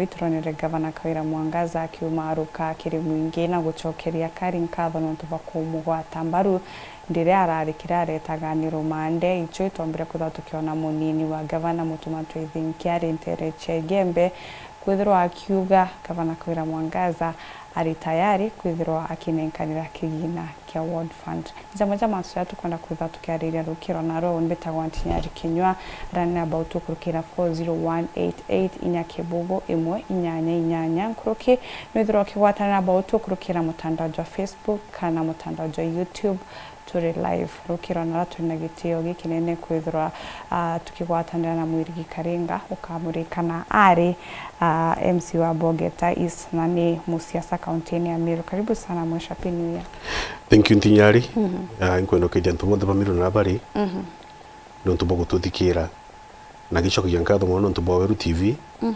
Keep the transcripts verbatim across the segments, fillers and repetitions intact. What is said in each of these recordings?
Turonere Gavana Kawira Mwangaza akiumaruka kiri mwingi na gucokeria akari nkatho nontu bwa kumugwata mbaru riria arari kiria aretaga ni rumande. Icio itombire kwithirwa tukiona munini wa gavana Mutuma Ntwithinki ari ntere cia Igembe, kwithirwa akiuga Gavana Kawira Mwangaza ari tayari kwithirwa akinenkanira kigina kia Ward Fund. Ni jamwe ja mantu jaria tukwenda kwithirwa tukiariria rukiro naro. Mbitagwa Ntinyari Kinyua, rani na bautu kurukira four zero one eight eight, inya kibugu imwe inyanya inyanya nkuruki. Nwithirwa ukigwatanira bautu kurukira mutandao jwa Facebook kana mutandao jwa YouTube, turi live. Rukiro nara turi na gitio gikinene kwithirwa, ah, tukigwatanira na Mwirigi Karinga, ukamurikana ari, ah, M C wa Bogeta East na ni musiasa kauntini ya Meru. Karibu sana mwe, Happy New Year. Thank you, Ntinyari. Mhm. Ah, inkwenda ukethia antu bonthe ba Meru na bari Mhm. nontu bwa gututhikira. Na ngicokagia nkatho mono nontu bwa Weru T V, Mhm.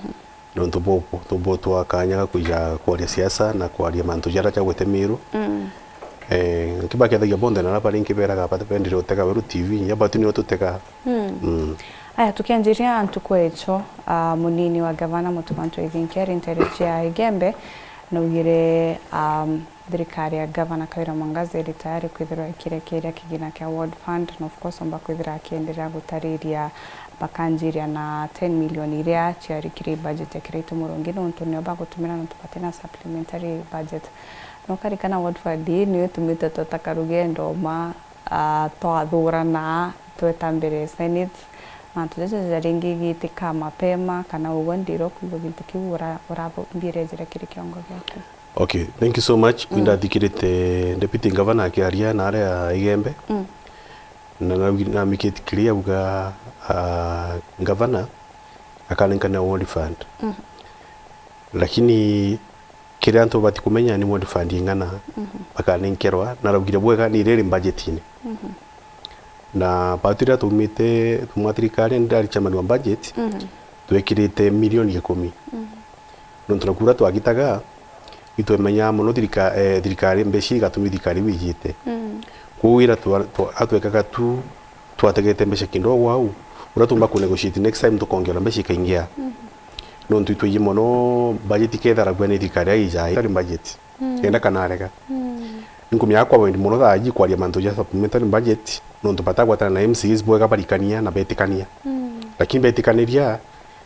nontu bwa, nontu bwa twa kanya ga kwija kwaria siasa na kwaria mantu jaria jagwete Meru. Mm. Eh, nkibakethagia bonthe na bari nkiberaga ba-, bendire utega Weru T V, ya batu nio tutega. Mm. Mm. Aya, tukianjiria ntuku echo, ah, munini wa gavana Mutuma Ntwithinki ari ntere cia Igembe, naugire, um, thirikari ya Gavana Kawira Mwangaza iri tayari kwithirwa ikirekeria kigina kia Ward Fund, na of course omba kwithira akienderea gutariria bakanjiria na ten million iria ciari kiri budget ya Kiraitu Murungi, nontu nio bagutumira nontu batina supplementary budget. Na ukarikana Ward Fund ii nio itumite tweta karugendo ma, ah, twathurana tweta mbere ya Senate. Mantu jaja jaringi gitika mapema, kana ugwe ndiro kwigua gintu kiu ura-, urambirejera kiri kiongo giaku? Okay, thank you so much. Mm. Indathikirite Deputy Governor akiaria na aria Igembe. Mm. Na na, na make it clear auga, ah, Governor akanenkana Ward Fund. Mm. Lakini kiria antu babati kumenya ni Ward Fund ing'ana Mhm. bakanenkerwa, na araugire bwega ni riri budgetine. Mhm. Na batu riria twaumite, twauma thirikari, ndari chairman wa budget, Mhm. twekirite milioni ikumi. Mhm. Nontu na kuria twagitaga, itwemenya mono thirika-, eh, thirikari, mbeca igatumia thirikari iu ijite. Mm. Kwou ira twa-, twa-, atwekaga tu twategete mbeca kidogo au, uria tumba ku negotiate next time tukongera mbeca ikaingia. Mm. Nontu itwiji mono budget iketharagua ni thirikari ya ijai, budget. Mm. Kenda kana arega. Mm. Ninkumenya kwa wendi mono thaa iji kwaria mantu ja supplementary budget, nontu batagwatana na M C As bwega barikania na betikania. Mm. Lakini betikaniria,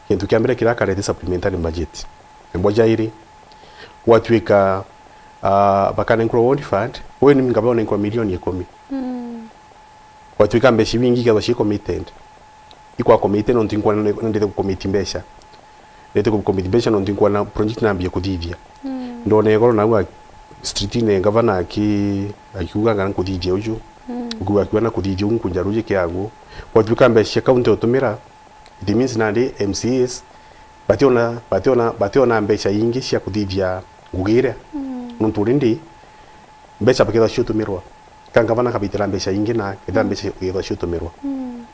gintu kia mbere kiria akarete supplementary budget. Nabo jairi, gwatuika, ah, bakanenkerwa Ward Fund, we ni ngaba unenkerwa milioni ikumi. Mm. Gwatuika mbeca iu ingi ikethwa ci committed. Ikwa commit nontu inkwona ni-, nendete ku commit mbeca. Nendete ku commit mbeca nontu inkwona project nambia kuthithia. Mm. Ndona igoro nau a-, street-ine gavana aki-, akiuga ngana nkuthithia uju. Mm. Ukiuga akiuga na kuthithia uu nkunja ruji kiaguo. Gwatuika mbeca cia county utumira, it means nandi M C As bationa, bationa, bationa mbeca ingi cia kuthithia ngugi iria. Mm. Nontu already mbeca bakethwa ciutumirwa. Ka ngavana kabitira mbeca ingi na kethira Mm. mbeca ikethwa ciutumirwa. Mm.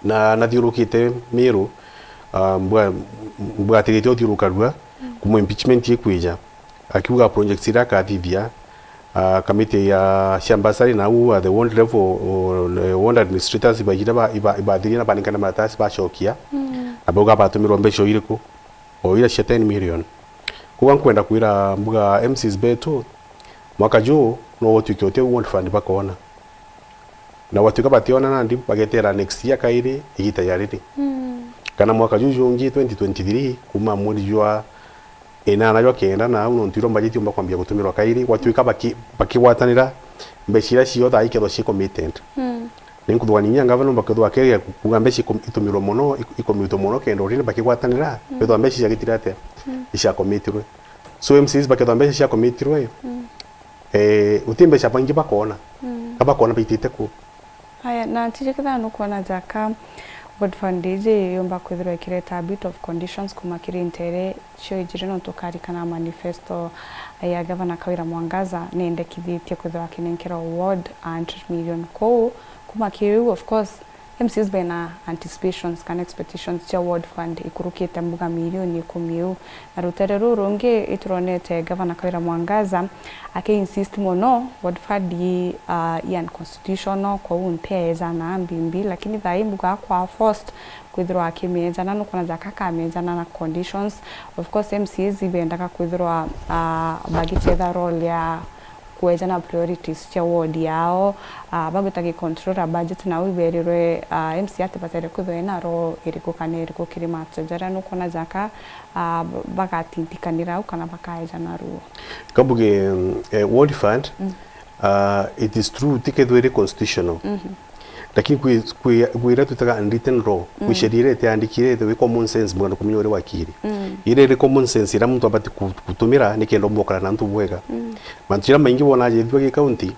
Na nathiurukite Meru, ah, mbwa-, mbwatirite uthiurukarua Mm. kuma impeachment ikwija. Akiuga projects iria akathithia, ah, kamiti ya cia bursary na au at the ward level, o, ward administrators ibaijire ba-, iba-, ibathirie na banenkana maratasi bacokia. Mm. Na bauga batumirwa mbeca iriku? O ira cia ten million. Kuga nkwenda kwira mbuga M Cs betu, mwaka juu no utwike uti Ward Fund bakona. Na gwatuika bationa nandi bagetera next year kairi igita ya riri. Mm. Kana mwaka juu jungi twenty twenty-three, kuma mweri jwa inana jwa kenda na au nontu iro budget yumba kwambia gutumirwa kairi, gwatuika baki-, bakigwatanira mbeca iria cio thaa ikethwa ci committed. Mm. Ni nkuthugania inya ngavana bakethwa akeria kuuga mbeca ikum-, itumirwe mono, ik-, ikomitwe mono kenda urini bakigwatanira, Mm. bethwa mbeca ciagitire atia? Mm. Iciakomitirwe. So M Cs bakethwa mbeca ciakomitirwe, Mm. eh, uti mbeca baingi bakona. Mm. Ka bakona baitite ku? Aya, na ntiji kethira nukwona jaka Ward Fund iji yumba kwithirwa ikireta a bit of conditions kuma kiri ntere cio ijiri, nontu ukarikana manifesto ya Gavana Kawira Mwangaza nendekithitie kwithirwa akinenkerwa ward a hundred million. Kwou, kuma kiri u, of course, M C As bena anticipations kana expectations cia ward fund ikurukite mbuga milioni ikumi iu. Na rutere ruu rungi ituronete Gavana Kawira Mwangaza aki insist mono ward fund i, ah, i unconstitutional, kwou ntiejana mbimbi, lakini thaa ii mbuga akwa forced kwithirwa akimiejana, nukwona jaka akamiejana na conditions. Of course, M C As ibendaga kwithirwa, ah, bagichetha role ya kweja na priorities cia ward yao, ah, bagwita gicontroller budget, na u iberirwe, ah, M C A ati batere kwithwa ena role iriku kana iriku kiri mantu jaria nukwona jaka, ah, bagatintikanira au kana bakaeja na ruo. Kambuge, mm, eh, ward fund, Mm. ah, it is true, tikethwa iri constitutional. Mhm. Lakini kwi, kwi, kwi iria twitaga unwritten law, kwi Mm. sheria iria itiandikirite, wi common sense, mugano kumenya uri wakiri. Mm. Iria iri common sense, iria muntu abati ku-, gutumira, nikenda umba ukara na antu bwega. Mm. Mantu jaria maingi wona jethua gi county,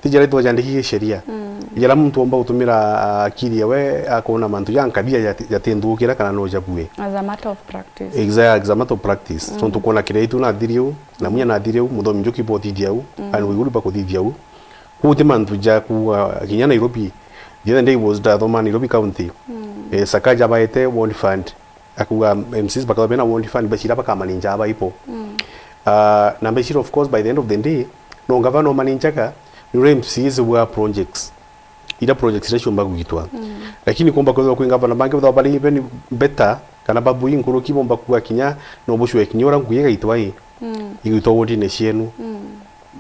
ti jaria itwa jandiki gi sheria. Mm. Jaria muntu omba gutumira, ah, akiri yawe, akona mantu ja nkabia jati-, jatinthukira kana no jabue. As a matter of practice. Exactly, as a matter of practice. Mm. Tontu kwona kiria itu nathiri u, na munya nathiri u, muthomi njuki bothithia u, Mm. and we will bakuthithia u. Kuu ti mantu ja kuuga kinya Nairobi. The other day was ndathoma Nairobi County. Mm. Eh, Sakaja baete ward fund. Akuuga M Cs bakathwa bena ward fund, mbeca iria bakamaninja aba ipo. Mm. Ah, na mbeca iria, of course, by the end of the day, no ngavana umaninjaga, ni uria M Cs bwa projects. Ira projects iria ciumba gwitwa. Mm. Lakini kumba kwithirwa kwi ngavana bangi bethwa bari even better, kana babui nkuruki, bomba kuuga kinya no bucwe kinya uria ngugi igaitwa i. Mm. Igaitwa ward-ine cienu. Mm.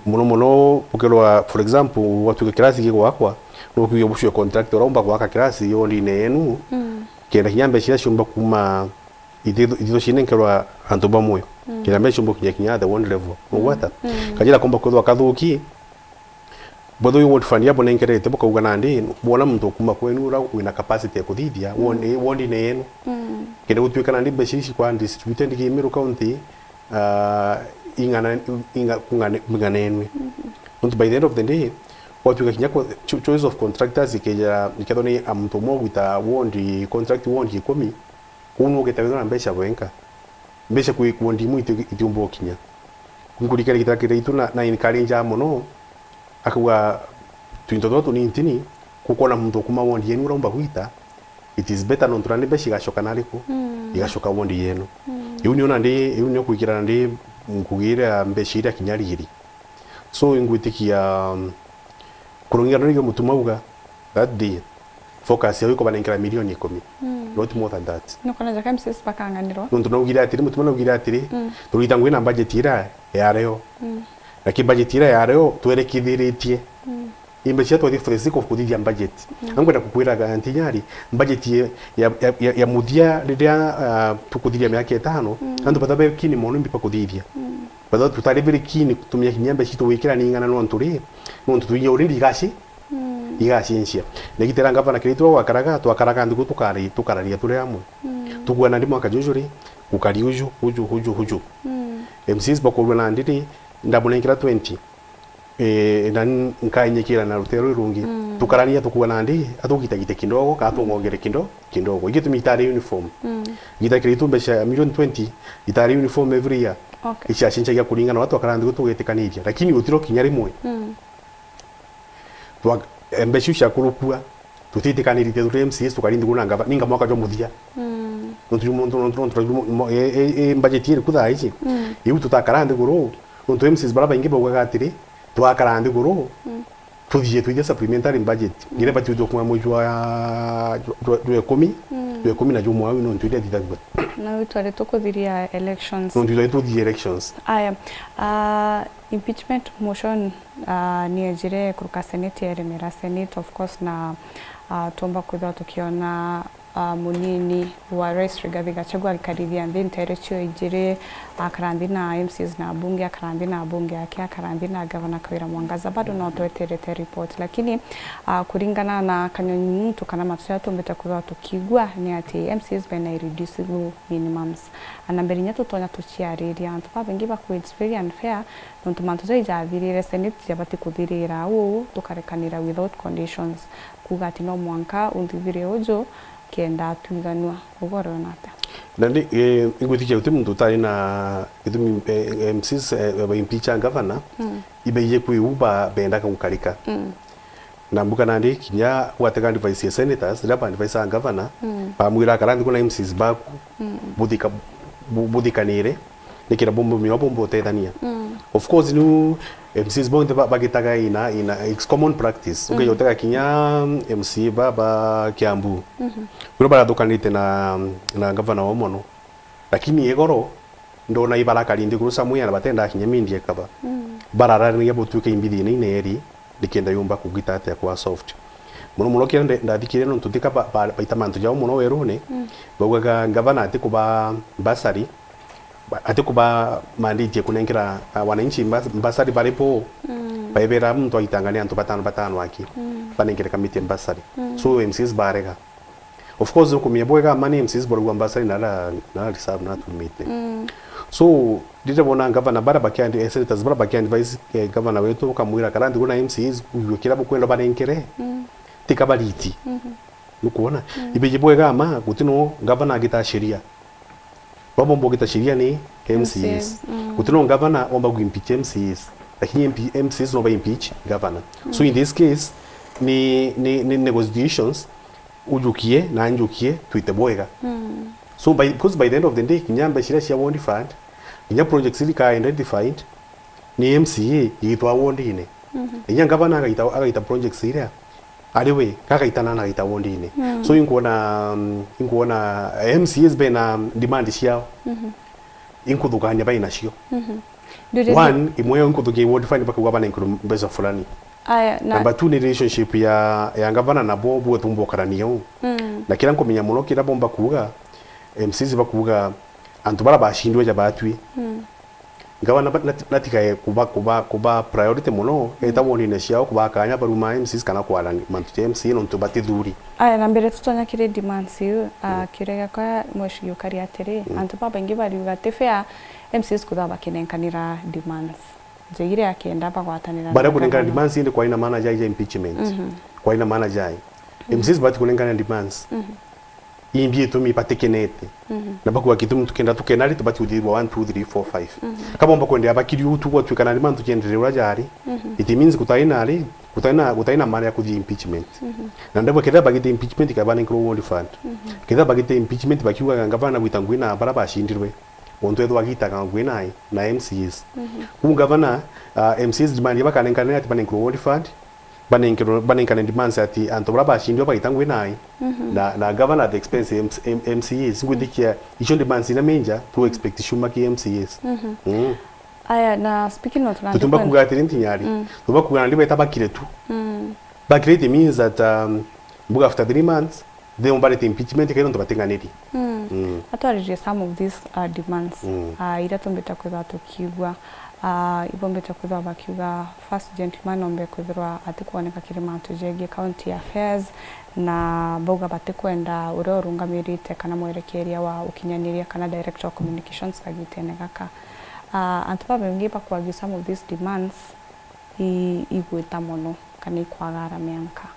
Mono mono, bukirwa, for example, gwatuika kirasi gigwakwa, no kiuge bucwe contractor uria umba gwaka kirasi ward-ine yenu, Mm. kenda kinya mbeca iria ciumba kuuma ithithu-, ithithu cinenkerwa antu bamwe. Mm. Kenda mbeca ciumba kinya kinya at the ward level. Mm. Ugwata? Mm. Kajira komba kwithwa kathuki, bwethwa ward fund yabo nenkerete, bukauga nandi, bwona muntu ukuma kwenu uria wina capacity ya kuthithia, Mm. ward-, ward-ine yenu. Mm. Kenda gutuika nandi mbeca ici kwa distributed Kimiru County, ah, ing'ana-, ing'a-, kung'ane-, ing'anenwe. Mhm. Nontu by the end of the day, gwatuika kinya ku-, cho-, choice of contractors ikeja, ikethwa ni a muntu umwe ugwita ward, contract ward ikumi, kuu nugite withirwa na mbeca bwenka. Mbeca kwi ward imwe iti-, itiumba ukinya. Nkurikana gitara kiraitu na, na encourage mono, akauga, twinto turia tunintini, kukwona muntu ukuma ward yenu uria umba gwita, it is better nontu nandi mbeca igacoka nariku? Mm. Igacoka ward yenu. Mm. Iu nio nandi, iu nio kwikira nandi ngugi iria mbeca iria kinya riri. So, ingwitikia, um, kurungika ndio Mutuma auga, that day, focus yao ikubanenkera milioni ikumi. Mm. Not more than that. Nukona jaka M C As bakang'anirwa? Nontu naugire atiri, Mutuma naugire atiri, Mm. turita ngugi na budget iria ya reo. Mm. Na ki budget iria ya reo, twerekithiritie. Mm. Imbe cia twathi for the sake of kuthithia budget. Mm. Angwenda kukwiraga ntinyari, budget ya, ya, ya, ya, ya muthia riria, ah, tukuthithia miaka itano, Mm. antu bathabe kini mono imbi bakuthithia. Mm. Bathabe tutari very keen kutumia kinya mbeca itugwikira ning'ana nontu ri, nontu twinya already igaci, Mm. igacincia. Na igitera ngavana kiria itwa gwakaraga, twakaraga nthi tukari-, tukararia turi amwe. Mm. Tukuana ndi mwaka juju ri, gukari uju, uju, uju, uju. Mm. M Cs bakurua nandi ri, ndamunenkera twenty. Eh, na n-, nkainyikira na rutere rurungi. Mm. Tukarania tukuga nandi, atugitagite kidogo, kana tungongere kindo-, kidogo. Igitumi itari uniform. Mm. Gita kiri itu mbeca ya million twenty, itari uniform every year. Okay. Icia cincagia kuringana na watu akara nthi tugetikaniria. Lakini utiro kinya rimwe. Mm. Twa-, eh, mbeca iu ciakurukua, tutitikaniritie turi M C As tukari nthiguru na ngava, ninga mwaka jwa muthia. Mm. Nontu ju muntu, nontu, nontu, nontu, mo-, e, e, e, budget iri ku thaa ici. Mm. Iu tutakara nthiguru, nontu M Cs bara baingi baugaga atiri, twakara nthiguru, Mm. tuthie twithie supplementary budget. Mm. Iria bati guthukumwa mweri jwa, jwa, jwa, jwa ikumi, Mm. jwa ikumi na jumwe au nontu iria thithagua. Na riu twari tukuthiria elections. Nontu twari tuthie elections. Aya, ah, impeachment motion, ah, ni ejire kuruka Senate, eremera Senate, of course, na, ah, tuomba kwithirwa tukiona, ah, munini wa Rais Rigathi Gachagua aikarithia nthi ntere cio ijiri, akara nthi na M Cs na abunge, akara nthi na abunge ake, akara nthi na Gavana Kawira Mwangaza. Bado no tweterete report, lakini, ah, kuringana na kanyonyi muntu kana matu jaria tumbite kwithirwa tukigua ni ati M Cs bena irreducible minimums. Na mbere inya tutonya tuciariria, antu babaingi bakwira it's very unfair, nontu mantu jau ijathirire, Senate jabati kuthirira uu, tukarekanira without conditions. Kuuga ati no mwanka unthithire uju, kenda twiganua. Ugu uriona atia? Na ni, eh, ingwitikia guti muntu utari na gitumi, eh, M Cs, eh, ba impeach governor, Mm. ibaiji kwi u ba bendaga gukarika. Mm. Na mbuga nandi kinya gwatega advice ya senators, riria ba advise a governor, mm, bamwira akara nthi kuna M Cs baku, mm, buthika-, bu-, buthikanire, nikira bumba mio bumba utethania. Mm. Of course, nu M Cs bonthe ba-, bagitaga ina, ina, it's common practice. Mm. Ukeja utega kinya M C A ba, ba Kiambu. Mhm. Biro barathukanite na, na governor wa mono. Lakini igoro, ndona ibarakari nthiguru somewhere na batenda kinya media cover. Mm. Bararaniria butwike imbithi ina ineri, nikenda yumba kugita atia kwa soft. Mono mono kiria nde-, ndathikire nontu tika ba-, ba-, baita mantu jao mono werune, mm, baugaga ngavana atikuba bursary, ba-, atikuba manditie kunengera, ah, wananchi mbas-, bursary bari po, mm, baibera muntu aitangane antu batano batano aki, mm, banengere kamiti ya bursary. Mm. So M Cs barega. Of course, ukumenya bwega ama ni M Cs barauga bursary na ara, na ara reserve na atumite. Mm. So, riria bona ngavana bara bakiandi-, eh, senators bara bakiadvise, eh, ngavana wetu, ukamwira kara nthiguru na M Cs, uigue kiria bukwenda banenkere, mm, tika bariti. Mhm. Nukwona? Mm. Ibeje bwega ama, guti no ngavana agita sheria. Babo mbogita sheria ni M Cs. M Cs, mm. Guti no ngavana omba ku impeach M Cs. Lakini M P, M Cs no ba impeach governor. So, mm, in this case, ni, ni, ni negotiations, ujukie na njukie twite bwega. Mm. So by, because by the end of the day, kinya mbeca iria cia ward fund, kinya projects iria ika identified, ni M C A igitwa ward-ine. Mhm. Kinya ngavana agaita, agaita projects iria, ari we, gagaitana na agaita ward-ine. Mm. So inkuona, mm, inkuona M C As bena demand ciao. Mhm. Inkuthukania bainacio. Mhm. Nduriri- One, imwe yao inkuthukia ward fund bakauga banenkerwe mbeca fulani. Aya, na Number two ni relationship ya, ya ngavana nabo bwe tumbokarania uu. Mm. Na kira nkumenya mono kira bomba kuuga, M Cs bakuuga antu bara bacindwe ja batwi. Mm. Ngavana ba-, nat-, natikae kuba, kuba, kuba priority mono, mm, eta ward-ine ciao kuba kanya baruma M Cs kana kwarani mantu ja M C A nontu batithuri. Aya, na mbere tutonya kiri demands iu, ah, mm, kiuria giakwa mweshi giukari atiri, mm, antu babaingi bariuga ti fair M Cs kwithirwa bakinenkanira demands. Nja iria akienda bagwatanira baria na kunengana governor. Demands indi kwari na maana jai ja impeachment. Mhm. Kwari na maana jai. Mhm. M Cs bati kunengana demands. Mhm. Imbi itumi batikenete. Mhm. Na bakuga gitumi tukenda tukena ri tubati kuthithirwa one, two, three, four, five. Mhm. Kabomba kwendea bakiri uu tu gwatwikana ri mantu jenderere uria jari. Mhm. It means gutai na ri, gutai na, gutai na maana ya kuthii impeachment. Mhm. Na ndabwa kethira bagite impeachment ikaba nenkirwo ward fund. Mhm. Kethira bagite impeachment bakiugaga ngavana gwita ngui na bara bacindirwe. Untu ethwa agitaga ngui na, na M C As. Mhm. Uu ngavana, ah, M C As demand ya bakanenkanira ati banenkirwe ward fund, banenkirwe, banenkane demands ati antu bara bacindwa bagita ngui na, mhm, na, na governor at the expense M-, M-, M C As. Ngwitikia icio demands ina major, tu expect ciuma ki M C As. Mhm. Mm. Aya, na speaking of na tutumba kuga atiri ntinyari. Mm. Tutumba kuga nandi beta bakire tu. Mm. Bakire it means that, um, mbuga after three months, they umbarite impeachment kiri nontu bating'aniri. Mm. Mm. Atwaririe some of these, uh, demands, mm, uh, iria tumbite kwithirwa tukiigua, uh, ibombite kwithirwa bakiuga first gentleman ombe kwithirwa atikwoneka kiri mantu jegii county affairs, na bauga batikwenda uria urungamirite kana mwerekeria wa ukinyaniria kana director of communications kagitene gaka. Uh, antu babaingi bakwagia some of these demands i-, igwita mono kana ikwagara mianka.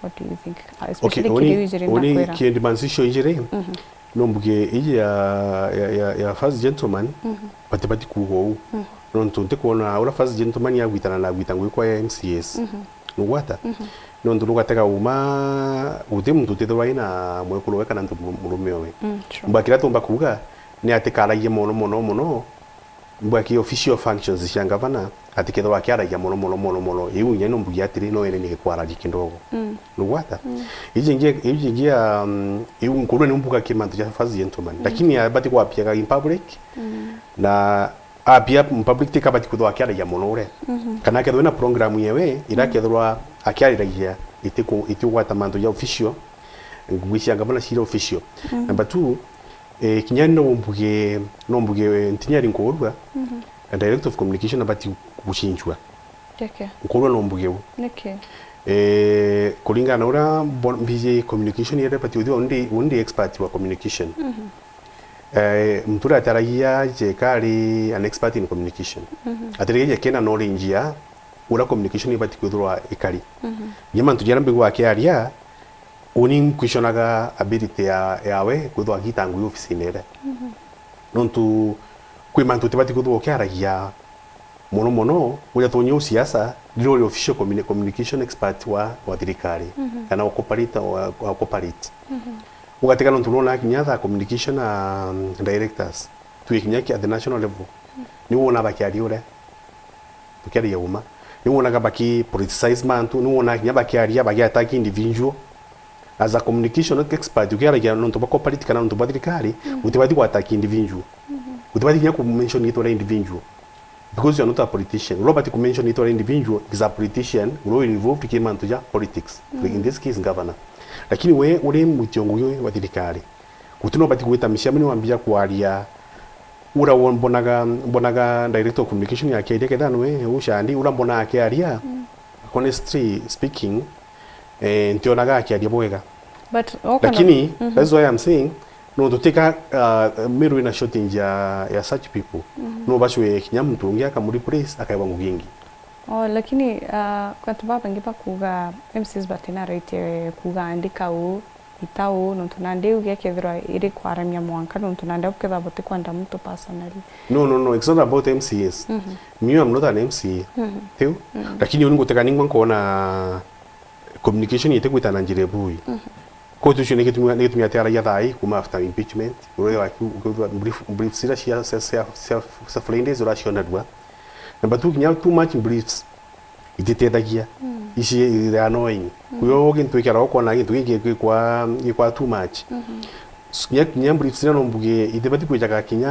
What do you think? Uh, okay, especially uni, kiri ijiri uni ndakwira. Ki demands icio ijiri, mhm, no mbuge iji ya, ya, ya, ya first gentleman, mhm, batibati kuuga uu. Mhm. Nontu ntikwona uria first gentleman agwitana na agwita ngui kwa ya M C As. Mhm. Nugwata? Mhm. Nontu nugatega uma, guti muntu utithirwa ina mwekuru we kana ntu mu-, murume owe. Mm, true. Mba kiria tumba kuuga, ni atikaragie mono, mono, mono, mbwa ki official functions cia ngavana, ati kethirwa akiaragia mono, mono, mono, mono, iu inya no mbugi atiri, no ene ni gikwaragia kindogo. Mm. Nugwata? Mm. Iji ingi, iji ingi, um, iu nkurwe ni mbuga ki mantu ja first gentleman. Mm. Lakini abati kwapiaga in public, mm, na apia in public tikabati kwithirwa akiaragia mono ure. Mhm. Kana akethirwa na program yewe, ira, mm, akethirwa akiariragia itiku-, itigwata mantu ja official, ngugi cia ngavana cira official. Mm. Number two, Eh, kinya no mbuge, no mbuge, eh, ntinyari nkuurua, mhm, na director of communication abati gucinjua. Reke. Nkuurua no mbuge u. Niki? Eh, kuringana na uria mbo-, mbiji communication iria bati uthia undi, undi expert wa communication. Mhm. Eh, muntu uria ataragia jeka ari an expert in communication. Mhm. Ataragia jeka ena knowledge ya uria communication ibati kwithirwa ikari. Mhm. Kinya mantu jaria mbigua akiaria, uni nquestionaga ability ya, yawe kwithirwa agita ngui ofisine iria. Mhm. Nontu kwi mantu utibati kwithirwa ukiaragia Mono mono, uria twonyia u siasa, ndiro uri official communi-, communication expert wa, wa thirikari, Mhm. kana wa corporate, wa, wa corporate. Mhm. Ugatigana nontu nona kinya tha communication, um, directors, twi kinya ki-, at the national level. Mhm. Ni wona bakiaria uria, tukiaria uma. Ni wonaga baki politicize mantu, ni wona kinya bakiaria, baki attack individual. As a communication expert, ukiaragia nontu bwa corporate kana nontu bwa thirikari, Mm. utibati ku attack individual. Mhm. Utibati kinya ku mention itwa ria individual. Because you are not a politician. Uria ubati ku mention itwa ria individual is a politician, uria uri involved ki mantu ja politics. Mm. In this case, governor. Lakini we uri mwitio ngugi wa thirikari. Guti no ubati gwita micemani wambia kwaria. Ura wo-, mbonaga, mbonaga director of communication akiaria ketha nwe ucandi, ura mbona akiaria, Mm. honestly speaking, eh, ntionaga akiaria bwega. But okana Lakini, Mhm. that's why I'm saying, no, tutika, uh, Meru ina shortage ya, ya such people. Mhm. No bacwe kinya muntu ungi akamu replace, akaewa ngugi ingi. Oh, lakini, uh, kwantu babangi bakuga M Cs batina right, eh, kuga andika uu, ita uu, nontu nandi iu gekethirwa iri kwaremia mwanka, nontu nandi au kethirwa butikwenda muntu personally. No, no, no, it's not about M C As. Mhm. Me, I'm not an M C A. Mhm. Tiu? Mhm. Lakini uni ngutega ningwa nkona communication itikwita na njira ibui. Mhm. Koti ucio ni gitumi, ni gitumi atiaragia thaa ii kuma after impeachment. Uria waku, ukiuga brief, brief sira cia, cia, cia, cia, cia Fridays uracionarua. Number two, kinya too much briefs. Ititethagia. Mm. Ici they are annoying. Mm. Kuyo gintu ikara ukona gintu giki gikwa, gikwa too much. Mhm. S-, kinya, kinya briefs iria no mbuge itibati kwijaga kinya,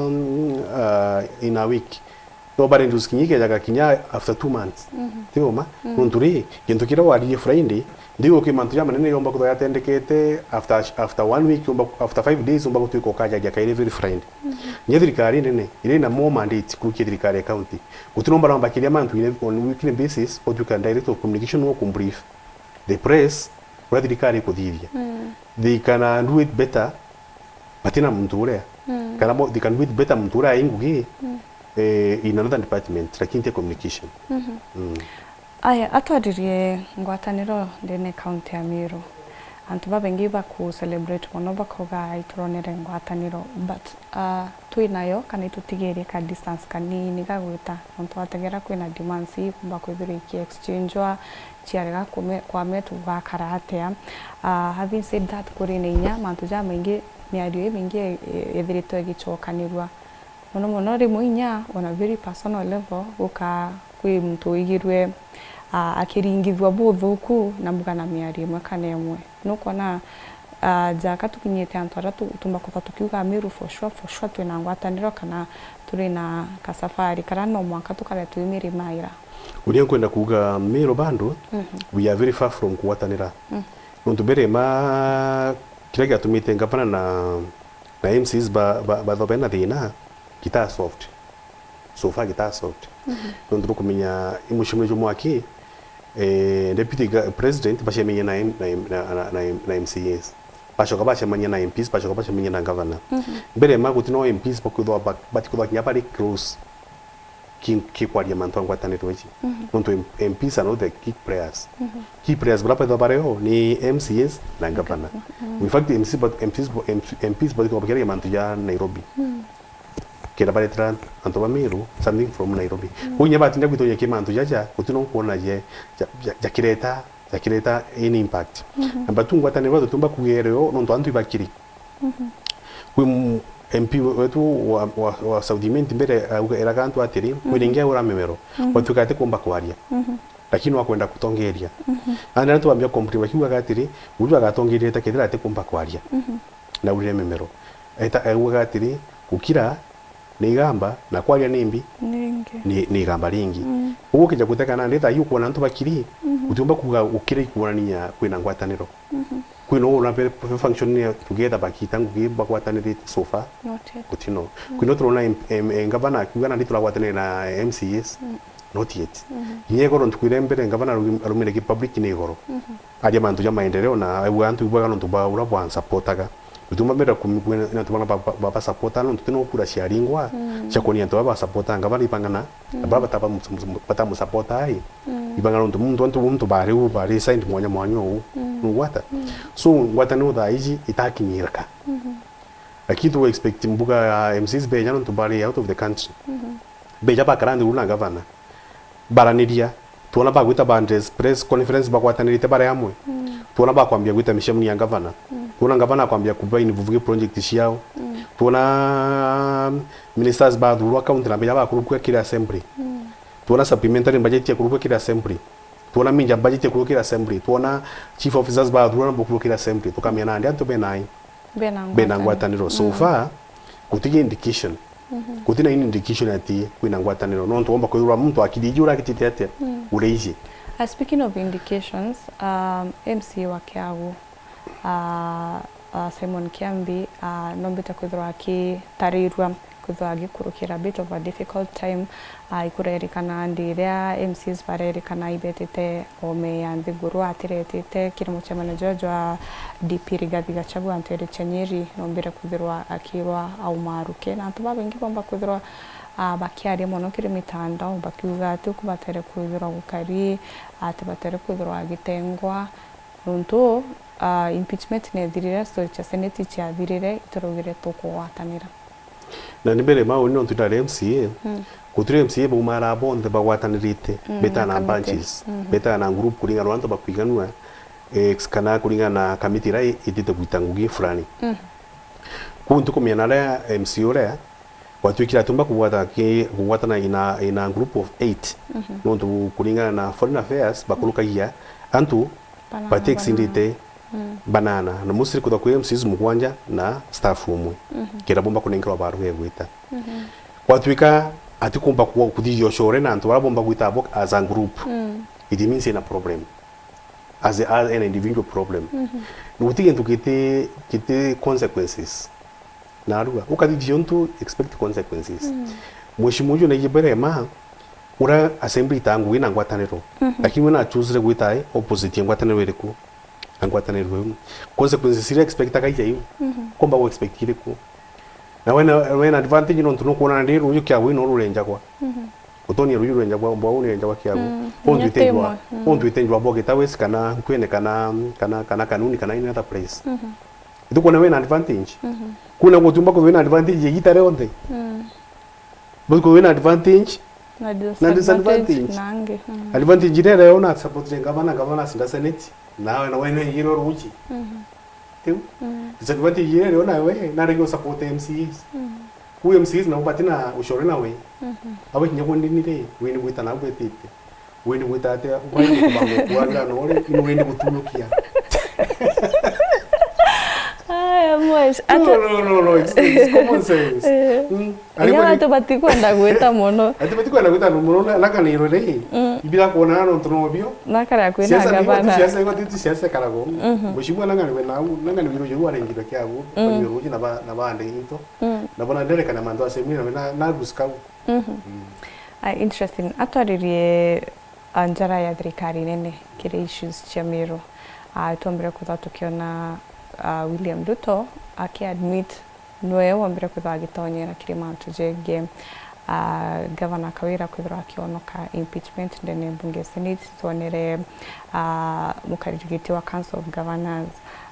mm, uh, in a week. No bare news kinya ikejaga kinya after two months. Mhm. Ti uma? Mm. Nontu ri, gintu kiria waririe Friday, ndigo ki mantu ja manene yomba kuthwa yatendekete after, after one week, yomba, after five days, yomba gutwika ukajaria kairi every Friday. Mhm. Kinya thirikari nene, iri na more mandates kurukia thirikari ya county. Gutinomba namba kiria mantu in a, on weekly basis, otwika direct of communication no kumbrief the press, uria thirikari ikuthithia. Mm. They can, uh, do it better, batina muntu uria. Mm. Kana bo, they can do it better muntu uria ai ngugi, Mm. eh, in another department, lakini ti communication. Mhm. Mm. Aya, atwaririe ngwataniro ndene county ya Meru. Antu babaingi baku celebrate mono bakauga ituronere ngwataniro, but, ah, twi nayo kana itutigirie ka distance kanini ga gwita, nontu wategera kwina demands ikumba kwithirwa iki exchangewa, ciarega kume-, kwamia tugakara atia? Ah, having said that, kuri na inya mantu jamaingi, miario imingi e-, e-, ithiritwe igicokanirua. Mono mono rimwe inya on a very personal level, guka kwi muntu wigirwe, ah, akiringithua buthuku na mbuga na miario imwe kana imwe. Nukwona, ah, jaka tukinyite antu aria tu-, tumba kuthwa tukiuga Meru for sure, for sure twina ngwataniro kana turi na kasafari karia no mwanka tukare twi mirimaira. Uria nkwenda kuuga Meru bado, Mhm. we are very far from kugwatanira. Mhm. Nontu mbere ma kiria giatumite ngavana na, na M Cs ba, ba, bathobe na thina, gita solved. So far gita solved. Mhm. Nontu nukumenya i mucemanio jumwe aki, eh, deputy ga-, president bacemenie na M-, na M-, na, na, na, na M C As. Bacoka bacemania na M Ps, bacoka bacemania na governor. Mhm. Mbere ma guti no M Ps bakwithwa ba-, batikuthwa kinya bari close ki, ki kwaria mantu a ngwataniro ici. Mhm. Nontu M-, M Ps are not the key players. Mhm. Key players baria baithwa bari o ni M C As na governor. Mhm. In fact, M C ba-, M Ps ba-, M P, M Ps bathikwa bakiaria mantu ja Nairobi. Mhm. Kenda baretera antu ba Meru something from Nairobi. Mm. Kwou inya batinda gwitonya ki mantu jaja, guti no nkwona je, ja, ja, jakireta, jakireta any impact. Mhm. Number two, ngwataniro tutumba kugereo, nontu antu ibakiri. Mhm. Kwi m-, M P wetu wa, wa, wa South Imenti mbere, auga, eraga antu atiri, kwi Mhm. ringi agura mimero, Mhm. watuika ati kumba kwaria. Mhm. Lakini wakwenda kutongeria. Mhm. Andi antu bambia complain bakiugaga atiri, uju agatongeria ta kethira ati kumba kwaria. Mhm. Na urire mimero. Eta, augaga atiri, gukira ni igamba, na kwaria ni mbi, Ni ingi. ni, ni igamba ringi. Mm. Uguo ukija gutega nandi thaa ii ukwona antu bakiri, Mhm. utiumba kuuga ukire ikuonania kwina ngwataniro. Mhm. Kwina uu na be, be function ni together bakita ngugi bagwatanirite so far? Not yet. Gutino. Mm. Kwina turona em, em, em, gavana akiuga nandi turagwatanire na M C As? Mm. Not yet. Mhm. Kinya igoro ntuku iria mbere gavana aru-, arumire ki public ni igoro. Mhm. Aria mantu ja maendeleo na aigua antu ibwaga nontu bwa uria bwansupportaga. Gutuma mbere kum-, kwina antu bana ba, ba, ba, basupporta nontu tino kura ciaringwa, Mm. cia kuonia antu baba basupporta ngavana ibangana, na Mm. baba bataba mus-, mus-, batamusupporta ai. Mm. Ibangana nontu muntu, antu muntu bari u, bari side mwanya mwanya uu. Mm. Nugwata? Mm. So, ngwataniro thaa iji itakinyirika. Mhm. Lakini tu expect mbuga ya M Cs benya nontu bari out of the country. Mhm. Beja bakara nthiguru na ngavana. Baraniria. Twona bagwita ba press conference bagwatanirite bari amwe. Mm. Twona bakwambia gwita micemanio ya ngavana. Mm. Twona ngavana akwambia kuba involve project ciao. Mm. Twona ministers bathurwa county na beja bakurukua kiri assembly. Mm. Twona supplementary budget ya kurukua kiri assembly. Twona minja budget ya kurukua kiri assembly. Twona chief officers bathurwa na kurukua kiri assembly. Tukamenya nandi antu bena ai. Bena bena ngwataniro. Ngwataniro. So far, guti indication. Mhm. Guti na any indication ati kwina ngwataniro. Nontu womba kwithirwa muntu akithiji uria akitite atia, mm, uria iji. Uh, speaking of indications, um, M C A wa Kiagu, uh, uh, Simon Kiambi, uh, nombite kwithirwa akitarirua kwithirwa agikurukira a bit of a difficult time, ah, ikurerikana ndi iria M Cs barerikana ibetite ome ya nthiguru atiretite kiri mucemanio jwa jwa D P Rigathi Gachagua antu eri cia Nyeri, nombire kwithirwa akirwa aumaruke. Na antu babaingi bomba kwithirwa, ah, bakiaria mono kiri mitandao bakiuga ati uku batere kwithirwa gukari, ati batere kwithirwa agitengwa. Nontu, ah, impeachment nethirire, story cia Senate ciathirire, ituraugire tukugwatanira. Na ni mbere mau ni nontu ndari M C A, mm, gutiri M C A baumara bonthe bagwatanirite, mm, betaga na bunches, mm, betaga na group kuringana na antu bakwiganua, eh, kana kuringana na kamiti iria itite gwita ngugi fulani. Mm. Kuu ntikumenya na aria M C A uria gwatuikire atiumba kugwata ki-, kugwatana in a, in a group of eight. Mhm. Nontu kuringana na Foreign Affairs bakurukagia antu bati exceedite, mm, banana, na mostly kwithwa kwi M Cs mugwanja na staff umwe. Mhm. Kenda bomba kunenkerwa baruga egwita. Mhm. Gwatuika atikumba ku-, kuthithia ucore na antu baria bomba gwita abo as a group. Mm. It means ina problem. As a, as an individual problem. Mhm. Guti gintu giti, giti consequences. Narua, ukathithia untu, expect consequences. Mm. Mheshimiwa uju naiji barema, uria assembly itaa ngugi na ngwataniro. Mhm. Lakini we na choosire gwita ai opposite ya ngwataniro iriku? Na ngwataniro iu. Consequences iria expectaga ija iu. Mhm. Komba gu expect iriku? Na wena, wena advantage nontu nukwona ndi ruuju kia wina rurenjagwa. Mhm. Utonia ruuju rurenjagwa, mbwa rurenjagwa kia gu. Mm. Untu itenjwa, mm, untu itenjwa boge ta wesi kana nkwene kana, kana, kana kanuni kana in other place. Mhm. Itukwona wina advantage. Mhm. Kuna gutumba kwithwa wina advantage igita rionthe. Mm. But kwithwa wina advantage na disadvantage na disadvantage nangi. Mm. Advantage iria rero na support ya gavana, gavana acinda senate. Nawe na wene yiro ruji. Mhm. Tiu? Mm. Disadvantage iria rero nawe na rego support M C As. Mm. Ku M C As na ubati na ucore nawe. Mhm. Awe kinya kwendini ri, wini gwita na gwetite. Wini gwita atia, wini kubanga kuagira no ri, ino wini gutunukia. Aya, mwesh. No, no, no, no, it's, it's common sense. Eh. Mm. Inya antu batikwenda gwita mono. Ati batikwenda gwita mono, na, na kaniro ri. Mm. Ibira kuona nontu nobio. Na kara kwina siasa ni gavana. Siasa ni siasa karagwo. Mhm. Mheshimiwa nang'ani we nau, nang'ani wiro juu arengire kiagu, mm, wiro juu na ba, na bande into. Mm. Na bona nderekana mantu asemire na, na, na ruskau. Mhm. Mm. Ah, interesting. Atwaririe, ah, njara ya thirikari nene kiri issues cia Meru. Ah, twombire kwithwa tukiona, ah, William Ruto aki admit niwe wombire kwithwa agitonyera kiri mantu jengi. Ah, Gavana Kawira kwithirwa akionoka impeachment ndene ya bunge ya Senate. Twonere, ah, mukariri giti wa Council of Governors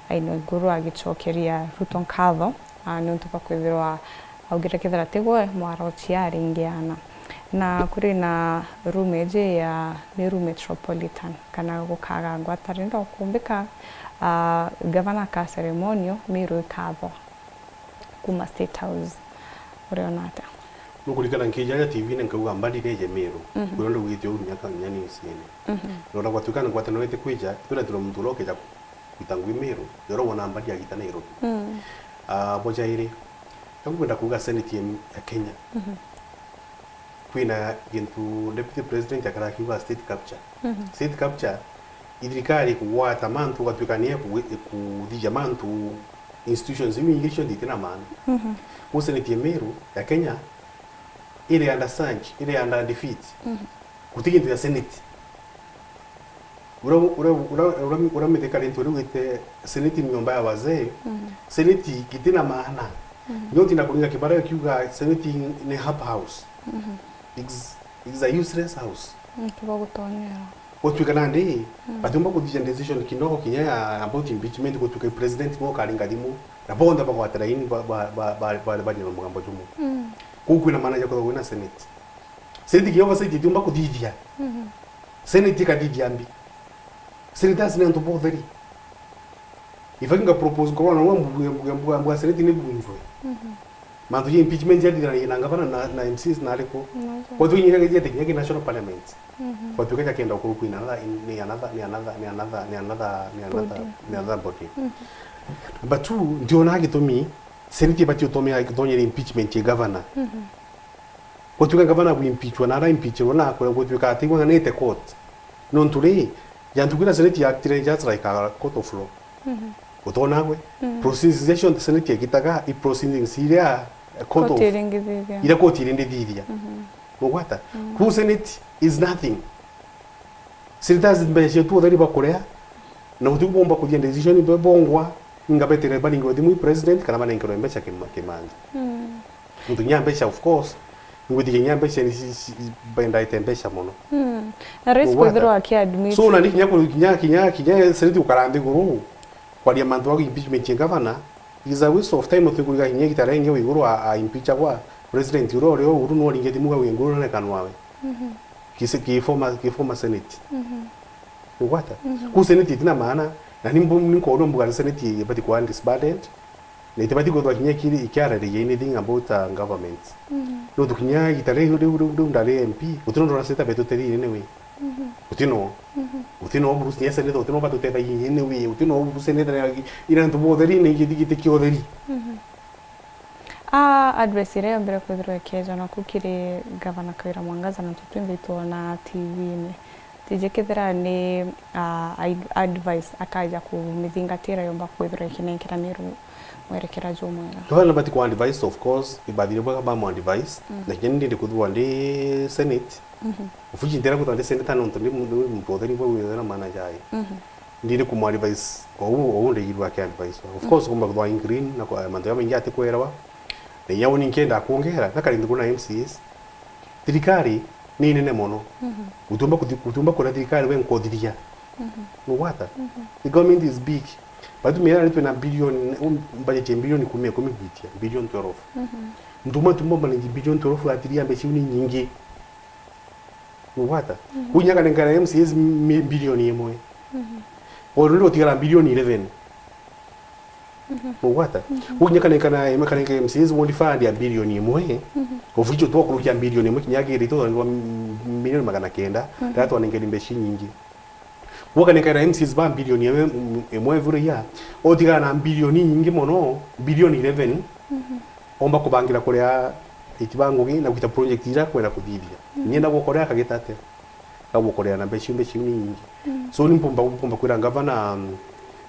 Anne Waiguru agicokeria Ruto nkatho, ah, niuntu bwa kwithirwa augire kethira tigwe mwara uciaringiana. Na kuri na rume iji ya Meru Metropolitan, kana gukaga ngwataniro kumbika, ah, gavana ka ceremonial Meru ikathwa kuma State House. Uriona atia? Nukurikana nkija aja T V-ini nkauga mbadi neje Meru. Mhm. Kuria ndugite uu miaka inya ni iciene. Mhm. Nona gwatuika ni ngwataniro iti kwija, twira tuna muntu uria ukija kwita ngui Meru, yoro wona mbadi agita Nairobi. Mm. Ah, bo jairi, ka nkwenda kuuga Senate ya, ya Kenya. Mhm. Kwina gintu Deputy President akara akiuga state capture. Mhm. State capture, i thirikari kugwata mantu, ugatuika niye ku-, kuthithia mantu, institutions iu ingi cionthe itina maana. Mhm. Ku Senate ya Meru ya Kenya, iri under siege, iri under defeat. Mhm. Guti gintu ya Senate. Ura, ura, ura, ura, ura mithikari ntu riu gite Senate ni nyomba ya wazee. Mhm. Senate gitina maana. Mhm. Nyo utinda kuringa kibara ukiuga Senate ni hub house. Mhm. It's, it's a useless house. Mm, tibo gutonyera. Gutuika nandi, mm, batiumba kuthithia decision kidogo kinya ya about impeachment gutuika president no karinga thimu. Na bonthe bagwatira ini ba, ba, ba, ba, ba, baria na mugambo jumwe. Mm. Kuu kwina maana ja kwithirwa wina Senate. Senate ki oversight itiumba kuthithia. Mhm. Senate ikathithia mbi. Senators ni antu ba utheri. Ibaki nga propose nkorwa na mbuga, mbuga, mbuga, mbuga Senate ni bunjwe. Mhm. Mantu ja impeachment jathithanagia na ngavana na, na M Cs na ariku. Naja. Kwa tu inyira githia kinya ki national parliament. Mhm. Kwa tuika ja kenda ukuru kwina another, ni another, ni another, ni another, ni another, ni another, Body. Ni another body. Mhm. Number two, ndiona gitumi Senate ibati utomea, gutonyera impeachment ya governor. Mhm. Gutuika ngavana agwimpeachwa na ara impeachirwe na akwe gutuika atigwanganite court. Nontu ri, jantu kira Senate yaactire just like a court of law. Mhm. Utona gwe? Mhm. Proceedings cia cionthe Senate yagitaga i proceedings iria court of, Court iringithithia. Iria court irindithithia. Mhm. Nugwata? Mhm. Ku Senate is nothing. Senators mbeca cietu utheri bakuria, na guti bomba kuthia decision be bongwa, inga betire banengerwe thimu i president kana banengerwe mbeca kima-, kimanja. Mm. Nontu kinya mbeca, of course, ingwitikia kinya mbeca ni ci-, ci-, bendaite mbeca mono. Mm. Na rais kwithirwa aki admit. So, na ni kinya ku-, kinya, kinya, kinya senate gukara nthiguru, kwaria mantu ma impeachment ya governor, is a waste of time, utikuriga kinya gita ringi wi iguru a, a impeachagwa, president uria uri o Uhuru no aringe thimu awe iguru na kanwawe. Mhm. Ki se-, ki former, ki former senate. Mhm. Ugwata? Mhm. Ku senate itina maana, na ni mbu-, ni nkoona mbuga senate ibati kuwa disbanded, na itibati kwithwa kinya ikiri, ikiarariria anything about, uh, government. Mhm. Nontu kinya gita riu, riu, riu, riu ndari M P, guti nontu na senate betu teri nene wi. Mhm. Guti no. Mhm. Guti no Bruce ni senate, guti no batutethagia nene wi, guti no Bruce ni ira antu botheri ni giti, giti kiotheri. Mhm. A, advice iria yombere kwithirwa ikieja naku kiri Gavana Kawira Mwangaza, nontu twinthe itwona T V-ini. Tiji kethira ni, a, ai-, advice akaja kumithingatira yomba kwithirwa ikinenkera Miru mwerekera jumwega. Gavana bati kwa advice, of course, ibathire bwega ba mu advice, mm, na kinya ni ndindi kwithirwa ndi Senate, Mhm. Of which ntera kwithwa ndi senator nontu ndi mu-, ndi muntu utheri bwa withera maana jai. Mhm. Ndiri kumu advise ou, ou ndegirwe aki advise. Of course, kumba kwithwa in green na kwa, mantu jamaingi atikwerawa. Na inya uni nkenda kuongera, na kari nthiguru na M C As. Thirikari ni nene mono. Mhm. Utiumba kuthi-, utiumba kuria thirikari we nkothithia. Mhm. Nugwata? Mhm. The government is big. Batu mera ni twina billion, um, budget ya billion ikumi, ikumi gwitia, billion twelve. Mhm. Ntuma tumba manage billion twelve atiria mbeca iu ni nyingi. Nugwata? Mhm. Kuu inya kanenka na M C As mi-, bilioni imwe. Mhm. Already utigara bilioni eleven. Mhm. Nugwata? Mhm. Kuu inya kanenka na, kanenka M C As ward fund ya bilioni imwe. Mhm. Of which twakurukia bilioni imwe kinya kiri tu twa milioni magana kenda. Mhm. Riria twanengeri mbeca inyingi. Kuu kanenka na M C As ba bilioni imwe, imwe every year. Utigara na bilioni inyingi mono, bilioni eleven. Mhm. Omba kubangira kuria iti ba ngugi na gwita project iria kwenda kuthithia. Mhm. Nienda gukorea akagita atia? Gagukorea na mbeca iu, mbeca iu ni nyingi. Mm. So ni mpomba, mpomba kwira ngavana, mm,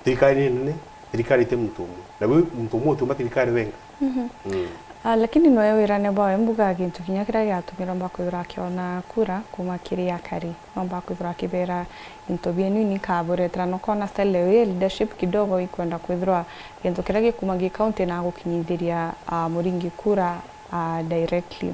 thirikari ni nene, thirikari iti muntu umwe. Na we muntu umwe utiumba thirikari wenka. Mhm. Mm. Ah, lakini noe wirane bwawe mbuga gintu kinya kiria giatumire omba kwithirwa akiona kura kuma kiri akari. Nomba kwithirwa akibera into bienu ni nkaburetera, nokona style ya leadership kidogo ikwenda kwithirwa gintu kiria gikuma gi county na gukinyithiria, ah, muringi kura, ah, directly.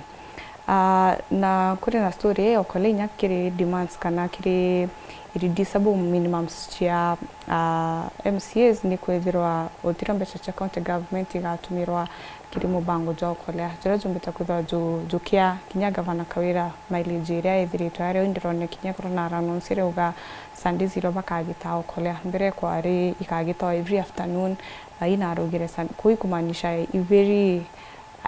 Ah, na kuri na story iyo kole inya kiri demands kana kiri irreducible minimums cia, ah, M C As ni kwithirwa utira mbeca cia county government igatumirwa kiri mubango jwa ukolea, juria jumbite kwithirwa ju-, jukia kinya gavana Kawira mileage iria ithiritwe ario. Indirone kinya korwo na announce irauga Sunday zero bakagita ukolea. Mbere kwari ikagitwa every afternoon, na inaraugire Sun-, kuu ikumaanisha i very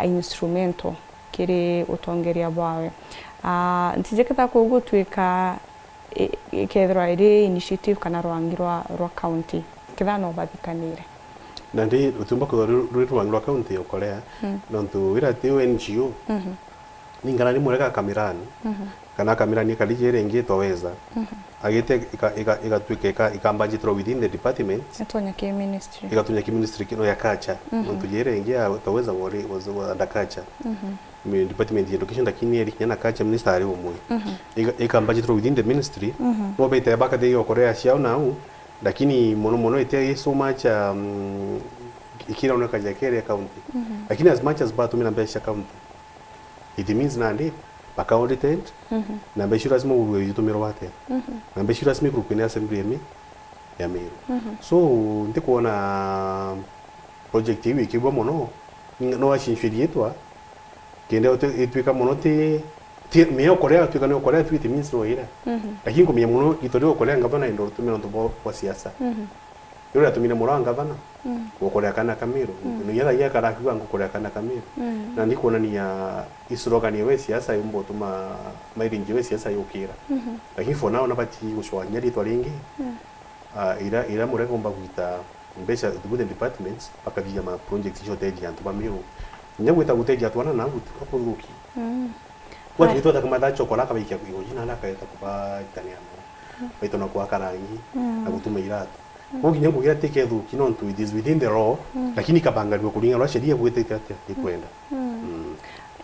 instrumental kiri utongeria bwawe. Ah, ntiji ketha kuu gutwika i-, ikethirwa iri initiative kana rwangi rwa, rwa county, ketha no bathikanire. Na ndi, rutiumba kwithirwa rwi, rwi rwangi rwa county ya Ukolea, mm, nontu wira ti N G O, mhm, ningana ni murega Kamirani, mhm, kana Kamirani ikari jiri ingi itoweza, mhm, agite ika-, ika-, igatuika ika-, ikamba njitiro within the department, itonya ki ministry, igatonya ki ministry kino ya culture, mhm, nontu jiri ingi ya itoweza wori, was, was under culture. Mhm. Mi-, department ya education, lakini eri kinya na culture minister ari umwe. Mhm. Ika-, ikamba njitiro within the ministry, mhm, no bete bakathia Ukolea ciao nau, lakini mono mono ite so much, um, ikiraoneka ja kere county. Mhm. Lakini as much as batumira mbeca cia county, it means nandi baka audited, mhm, na mbeca iu lazima urue itumirwa atia. Mhm. Na mbeca iu lazima ikurukwe ni assembly ya Mi-, ya Meru. Mhm. So, ntikwona project iu ikigwa mono, no acinchwe riitwa, kenda ite-, itwika mono ti, Ti, mea ukorea, tuika ni ukorea tu, it means no ira. Mhm. Lakini kumenya muno, gito ria ukorea ngavana ndo rutumira nontu bwa, bwa siasa. Mhm. Rio riatumire mura wa ngavana, mm, gukorea kana ka Meru. Mm. Nontu yathagia karakiuga ngukorea kana ka Meru. Mm. Na ndikwonania i slogan yewe siasa yumba utuma mileage yewe siasa yukira. Mhm. Lakini for now, nabati gucwanyia ritwa ringi. Mm. Ah, ira, ira murega umba gwita mbeca through the departments, bakathithia ma projects cia uteethia antu ba Meru. Kinya gwita guteethia twana na guti, akuthuki. Mm. Gwati, right, gitweta kumatha chokora akabaikia kwigoji na akaweta kubaitania no. Mm. Baito na kwaka rangi, mm, na gutuma iratu. Mm. Koguo kinya ngugi atikethuki nontu it is within the law, mm, lakini ikabanganirua kuringana na uria sheria igwitite atia ikwenda. Mm. Mm.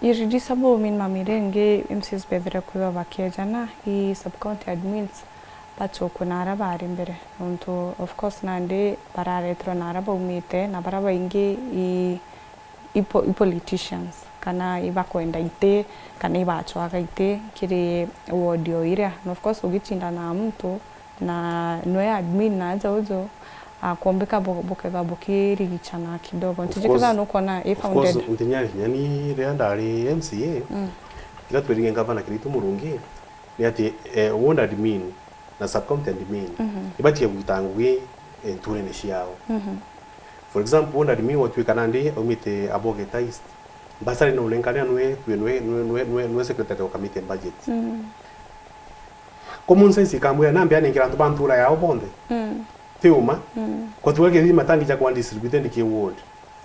Irreducible minimum iria ingi M C As bethire kwithirwa bakiejana, i sub-county admins bachokwe na aria bari mbere. Nontu, of course, nandi bararetirwe na aria baumite, na baria baingi i, i po-, i politicians, kana ibakwenda iti, kana ibachwaga iti kiri ward o iria. Na of course, ugichindana na muntu, na nwe admin na aja uju, ah, kuombika bu-, bukethirwa bukirigichana kidogo. Ntiji kethirwa nukwona i founded. Of course, ntinya, yani, riria ndari M C A, mm, kiria twirige ngavana Kiraitu Murungi, ni ati, eh, ward admin na sub-county admin, mhm, ibatige gwita ngugi, eh, nturene ciao. Mhm. For example, ward admin watuika nandi aumite Abogeta East, bursary no unenkane nwe, nwe, nwe secretary wa committee budget. Mm. Common sense ikambwira, nambe anengera antu ba ntura yao bonthe. Mm. Ti uma. Mm. Kwa tuwe kithi matangi ja kwa distributed ki ward.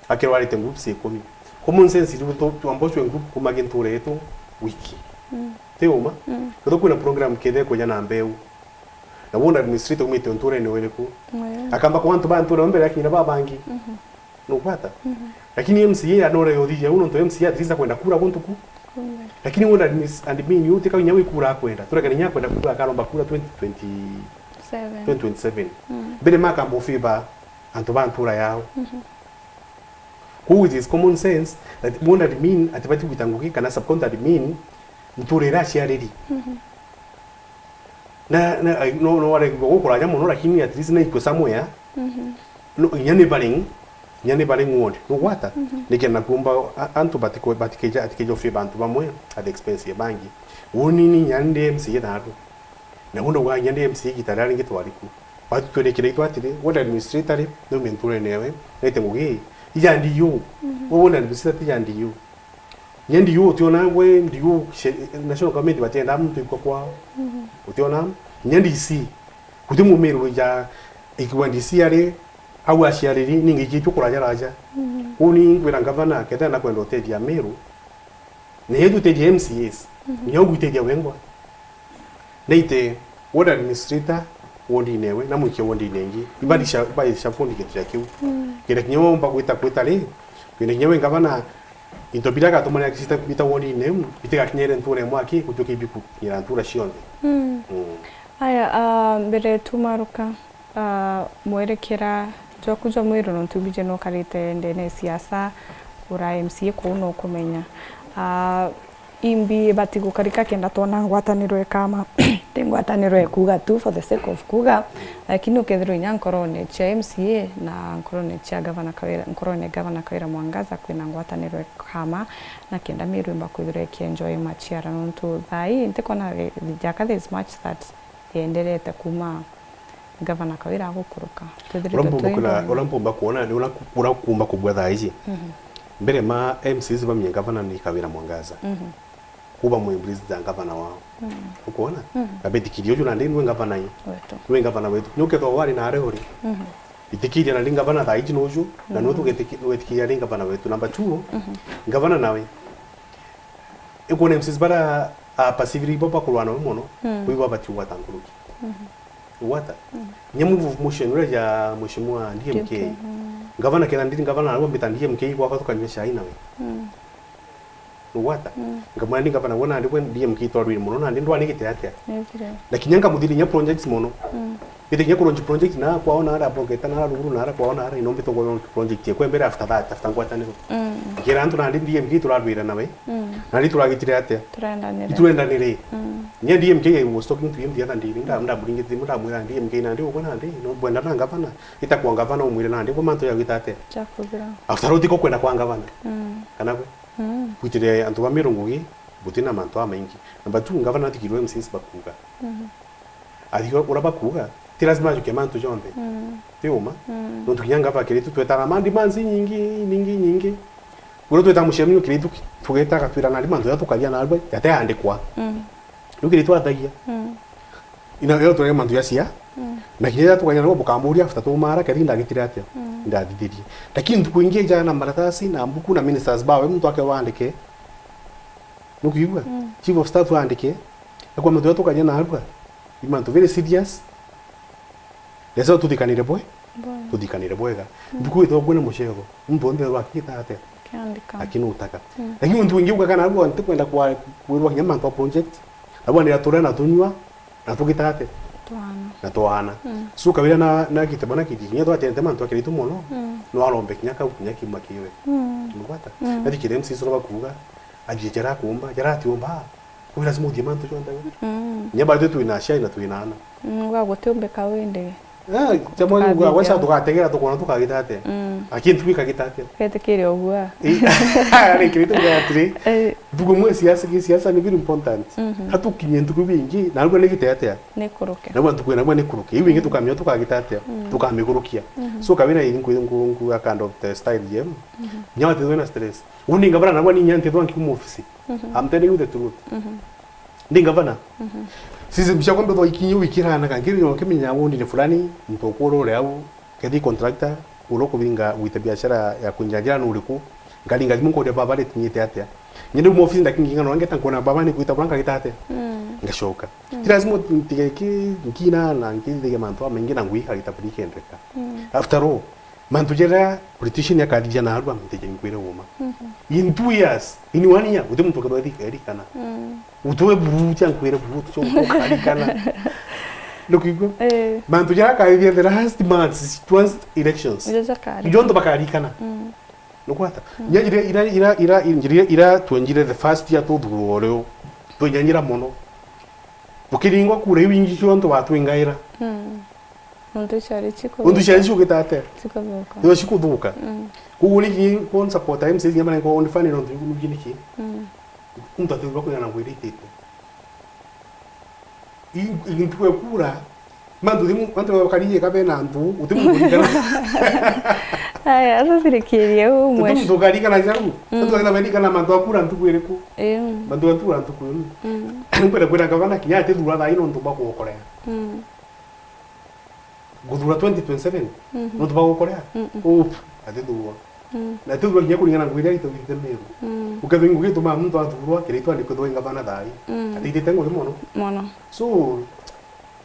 Akirwarite groups ikumi. Common sense iri tu, tuambocwe group kuma ki ntura yetu wiki. Mm. Ti uma. Mm. Kethirwa kwina program kethe kuja na mbeu. Na wona administrator umite nturene wiriku. Mm. Akamba kwa antu ba ntura mbere akinyira babangi. Mhm. Nugwata? Mhm. Lakini M C A anore yothithia u nontu M C A at least akwenda kura guntu ku. Kumbe. Lakini wona admis-, admin yu tika inya wi kura akwenda. Turekane inya akwenda kura akaromba kura twenty twenty, seven. Twenty twenty-seven. Mm. Mbere makamba ufavor antu ba ntura yao. Mhm. Koguo it is common sense that ward admin atibati gwita ngugi kana sub-county admin ntura iria aciariri. Mhm. Na, na, ai, no, no aregwa gukuraja mono, lakini at least na ikwe somewhere. Mhm. No, inya ni baring, inya ni baring ward. Nugwata? Mhm. Nikenda kumba a-, antu batiko-, batikeja, atikeja ufavor antu bamwe at the expense ya bangi. Uni ni inya ndi M C A naru. Na undo gwa inya ndi M C A gita riria ringi twariku. Batu twirikira itu atiri, ward administrator ri, no menture newe, naite ngugi, ija ndi yu. Mhm. Ward administrator ti ija ndi yu. Inya ndi yu utiona we ndi yu she-, national government batienda muntu ikwa kwao. Mhm. Utiona? Inya D C. Kuti mumiru ja ikiwa D C ari, au aciariri, ningi kitu kuraja raja. Mhm. Uni ngwira ngavana, kethira nakwenda utethia Meru, na yetu utethia M C As. Mhm. Inya ugwitethia wengwa. Naite ward administrator ward-ine ewe, na mwikia ward-ine ingi. Ibadisha, ibadisha fundi kintu ja kiu. Mm. Kenda kinya womba gwita, gwita ri, kenda kinya we ngavana, into biria agatumania kisita bita ward-ine iu, bitigakinyire ntura imwe aki, gutuike ibikukinyira ntura cionthe. Mm. Mm. Aya, ah, mbere tumaruka, ah, mwerekera jwaku jwa mwiru nontu mbiji nukarite ndene ya siasa, ura M C A kuu nukumenya. Ah, Imbi ibati gukarika kenda twona ngwataniro ekama. Ti ngwataniro ekuuga tu for the sake of kuuga, lakini ukethirwa inya nkorone cia M C A na nkorone cia Gavana Kawira, nkorone Gavana Kawira Mwangaza kwina ngwataniro ekama, na kenda Meru imba kwithirwa ikienjoy machiara, nontu thaa ii ntikwona the, the Jaka, there is much that yenderete kuma Gavana Kawira agukuruka. Twithirite uria mpumba twi kwona, ndwene. Uria mpumba kwona ni uria ku-, uria kumba kubua thaa iji. Mhm. Mbere ma M C As bamenye gavana ni Kawira Mwangaza. Mhm. Kuba mwe embrace ta gavana wao. Mhm. Ukwona? Mhm. Na betikiria uju nandi nwe gavana i. Wetu. Nwe gavana wetu. Ni ukethwa wari na aria uri. Mhm. Itikiria nandi gavana thaa iji nuju, na nwe, mhm, tugetiki-, wetikiria ari gavana wetu. Number two, mhm, gavana nawe. Ikwona M C As bara, ah, perceived bo bakurwa nao mono, mhm, kwi bo bati ugwata nkuruki. Mhm. Ugwata? Mm. Nya move of motion uria ja Mheshimiwa D M K. D M K, mm. Gavana kenda ndiri gavana arua mbita D M K gwakwa tukanyua chai nawe. Mm. Ugwata? Mm. Nkamwira ndi gavana wona ndi gwe D M K twarwire mono na ndi ndwanigite atia. Nibire. Na kinya nkamuthiri nya projects mono. Mm. Bite kinya ku launch project na kwaona ara bogeta na ara ruguru na ara kwaona ara ino mbito ku launch project ekwe mbere after that, after ngwataniro. Mm. Kira antu na ndi D M K turarwira nawe. Mm. Na ndi turagitire atia? Turendanire. Iturendanire. Mm. Nya D M K I was talking to him the other day, nda, ndamuringithia, ndamwira D M K nandi, ugwe nandi, no bwenda na ngavana, ita kwa ngavana umwire nandi, ugwe mantu ya gwita atia? Chakuthira. After all, tiko kwenda kwa ngavana. Mm. Kana gwe? Mm. Gwitire antu ba Meru ngugi, Butina mantu amaingi. Number two, ngavana athikirwe M C As bakuuga. Mhm. Athikirwe uria bakuuga, ti lazima ajukie mantu jonthe. Mm. Ti uma? Mm. Nontu kinya ngavana kiritu twetaga ma demands inyingi, inyingi, inyingi. Uria twetaga mucemanio kiritu ki-, tugetaga twirana ari mantu jaria tukaria narua, jateandikwa. Mm. Riu kiritu athagia. Mm. Ina yo turia mantu jacia. Mm. Na kinya jaria tukaria narua bukamburia after tumara, kethira ndagitire atia? Mm. Ndathithirie. Lakini ntuku ingi ijana na maratasi na mbuku na ministers bawe muntu ake wandike. Nukwigua? Mm. Chief of staff aandike, ekwa mantu jaria tukaria narua, i mantu very serious. Lesa tuthikanire bwe-, Bwega. tuthikanire bwega. Mm. Ntuku itwa kwina mucego, muntu onthe wa akigita atia? Akiandika. Akinutaka. Mm. Lakini muntu wingi uga kana narua ntikwenda kwa-, kwirwa kinya mantu a project. Narua ni atura na tunyua, na tugita atia? Twana. Na twana. Mm. So kabira na, na gitema na kiji, kinya twatente mantu akiritu mono, Mm. no arombe kinya kau, kinya kiuma kiwe. Mm. Nugwata? Mm. Nathi kire M C S uria bakuuga, ajie jaria akuumba, jaria atiumba, kwi lazima uthie mantu jonthe. Mm. Kinya baithe twina aciari na twina ana. Mm, gwa gutiumbika windi. Ah, jamwe Tukathithia. uga, wesa tugategera tukona tukagita atia? Mm. Lakini ntuku ikagita atia? Getikire uguo. Eh, ari kiritu gwa atiri. Eh. Ntuku imwe siasa, ki siasa ni very important. Mhm. Hatukinye ntuku bingi, na nigwa nigite atia? Nikuruke. Nagwa ntuku ina nigwa nikuruke. Iu ingi Mm. tukamenya tukagita atia? Mm. Tukamigurukia. Mhm. So, kabira iri nku-, nku-, nku-, a kind of the style jem. Mhm. Nyawa tithwe na stress. Uni ngavana nagwa ni nyanti thwa nkiuma ofisi. Mhm. I'm telling you the truth. Mhm. Ndi ngavana. Mhm. Sisi msha kwamba thwa ikinyo wikirana kangi no kimenya woni ni fulani, mtu ukuru ule au, kethi contractor, ulo kuvinga gwita biashara ya kunjanjira ni uriku? Ngaringa thimu nkoria baba retinyite atia? Nyende uma ofisi ndakingi ngano ngeta nkona baba ni gwita bura ngagita atia? Mm. Ngacoka. Mm. Ti lazima ntige ki nkina na ngithige mantu amaingi na ngwika gita buri kendeka. Mm. After all, mantu jaria politician akathithia narua, ntije nkwire uma. Mhm. In two years, in one year, guti muntu ukethwa erikana. Mm. Utwe buru cia nkwire buru cio ukarikana. Nukwigua? Eh. Mantu jaria akathithia the last months, towards elections. Ijo jakarikana. Ijo antu bakarikana. Mm. Nukwata? Mm. Nya ira, ira, ira, ira, ira, ira twenjire the first year tuthurwa urio. Twenjanyira mono. Bukiringwa kura iu ingi cionthe watwingaira. Mm. Nontu ciari ciku- Nontu ciari ciugite atia? Cikuthuka. Io cikuthuka. Mm. Koguo niki kon support M C As nyama niko on fan nontu iku niki niki? Mm. Muntu atirwa kwina na ngwirite. I, i ntuku ya kura, mantu thimu, mantu bakariye kabe na ntu, utimu kurikana. Aya, asa sirikirie u mwesh. Muntu karikana jau. Mm. Muntu karikana mantu akura ntuku iriku? Em. Mantu akura ntuku iriku? Mm. Nkwenda kwira gavana kinya atithura thaa ino ntu bakuokorea. Mm. Nguthura twenty twenty-seven, Mhm. nontu bagukorea? Mm-mm. Up, atithurwa. Mm. Na atithurwa kinya kuringana na ngugi iria itugite Meru. Mm. Ukethirwa ngugi itumaa muntu athurwa, kiria itwandikithwa i ngavana thaa ii. Mm. Atithite ngugi mono. Mono. So,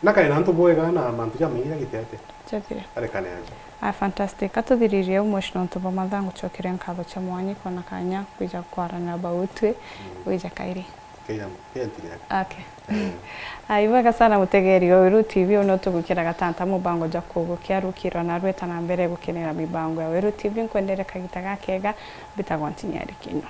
nakare na antu bwega na mantu jamaingi jagite atia? Jathire. Arekane aja. Ah, fantastic. Atuthiririe umwe nontu bwa mathaa, ngucokeria nkatho cia mwanya kwona kanya kwija kwarana na bautwi, Mm. wija kairi. Kenya, Kenya ntinya. Okay. Eh. Ah, ibwega sana mutegeri wa Weru T V, uno tugwikira gatanta mubango ja kugukia rukiro na rweta na mbere gukenera mibango ya Weru T V. Nkwendere kagita gakega, mbitagwa Ntinyari Kinyo.